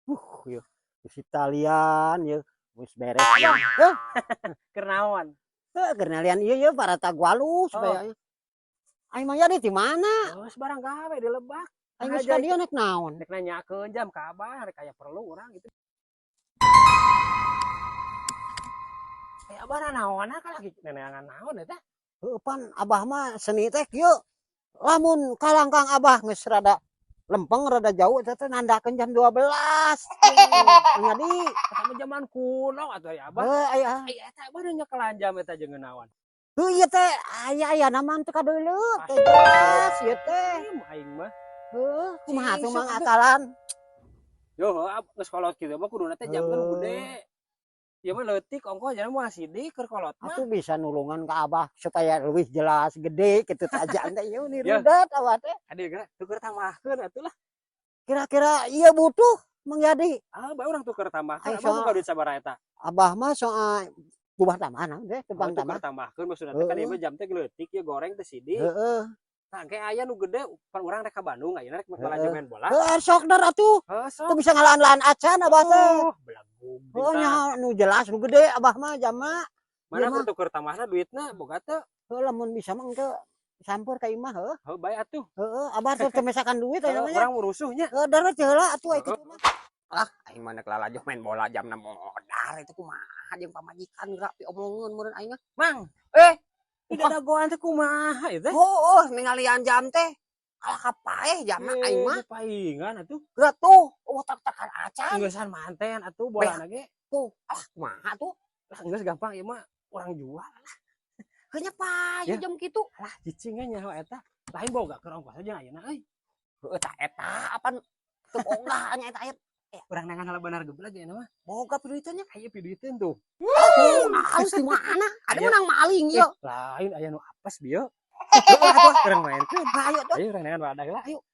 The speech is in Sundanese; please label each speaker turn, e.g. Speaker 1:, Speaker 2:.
Speaker 1: Yeuh, geus talian yeuh, geus beres ya. Heuh,
Speaker 2: Keur naon?
Speaker 1: Heuh, keur nalian ieu yeuh parata alus supaya. Aing mah di mana?
Speaker 2: Oh, barang gawe di lebak.
Speaker 1: Aing geus ka dieu nek naon?
Speaker 2: Rek nanyakeun jam ka Abah, rek aya perlu urang gitu. Eh, Abah naon ka lagi neneangan naon eta?
Speaker 1: Heuh, pan Abah mah seni teh kieu. Lamun kalangkang Abah geus rada lempeng rada jauh eta teh nandakeun jam 12. Jadi
Speaker 2: Eta mah zaman kuno atuh ya Abah.
Speaker 1: Heuh, aya.
Speaker 2: Ai eta Abah nu nyekelan jam eta jeung naon?
Speaker 1: Heuh, ieu teh aya-aya nama teu kadeuleut teh jelas ieu teh.
Speaker 2: Aing mah.
Speaker 1: Heuh, kumaha atuh mang akalan?
Speaker 2: Yo, geus kolot kitu mah kuduna teh jam teh nu gede. Ieu mah leutik ongkoh jana moal sidik keur kolot mah.
Speaker 1: Atuh bisa nulungan ka Abah supaya lebih jelas gede kitu teh aja teh ieu ni rudet Abah teh.
Speaker 2: Adi geura tuker tambahkeun atuh lah.
Speaker 1: Kira-kira ieu butuh Mang Yadi.
Speaker 2: Ah, bae urang tuker tambahkeun. Abah boga duit sabaraha eta?
Speaker 1: Abah mah soal ubah tambahan teh, tebang
Speaker 2: tambah. Tambahkeun maksudna teh kan ieu mah jam teh leutik ieu goreng teh sidik.
Speaker 1: Heeh.
Speaker 2: Tah engke aya nu gede pan urang rek ka Bandung ayeuna rek balajo main bola.
Speaker 1: Heeh, sok dar atuh.
Speaker 2: Heeh, sok.
Speaker 1: Teu bisa ngalaan-laan acan Abah teh.
Speaker 2: Oh, belagug.
Speaker 1: Heuh, nya nu jelas nu gede Abah mah jam mah.
Speaker 2: Mana keur tuker tambahna duitna boga teu?
Speaker 1: Heuh, lamun bisa mah engke sampur ka imah heuh.
Speaker 2: Heuh, bae atuh.
Speaker 1: Heeh, Abah teh teu mesakan duit aya mah.
Speaker 2: Urang rusuhnya.
Speaker 1: Heuh, dar we teu heula atuh aya kitu mah.
Speaker 3: Ah, aing mah nek lalajo main bola jamna modar itu kumaha jeung pamajikan geura diomongeun meureun aing mah.
Speaker 2: Mang, tidak dagoan teh kumaha ieu teh?
Speaker 3: Heuh, ningalian jam teh. Kalah ka paeh jamna aing mah.
Speaker 2: Paingan atuh.
Speaker 3: Geura tuh, eueuh tak-takan acan.
Speaker 2: Geusan manten atuh bolana ge.
Speaker 3: Tuh, ah kumaha tuh?
Speaker 2: Lah geus gampang ieu mah urang jual lah.
Speaker 3: Heuh nya payu jam kitu.
Speaker 2: Lah cicing we nyaho eta. Lain boga keur ongkos aja ayeuna euy.
Speaker 3: Heuh, tah eta apan teu boga nya eta aya.
Speaker 2: Urang neangan heula benar geblek ayeuna mah.
Speaker 3: Boga piduiteun nya.
Speaker 2: Aya piduiteun tuh.
Speaker 3: Oh, halus di mana? Ada menang maling ieu.
Speaker 2: Lain aya nu apes bieu. Heuh, urang maenkeun.
Speaker 3: Hayo tuh.
Speaker 2: Ayo urang neangan wadah heula.
Speaker 3: Ayo.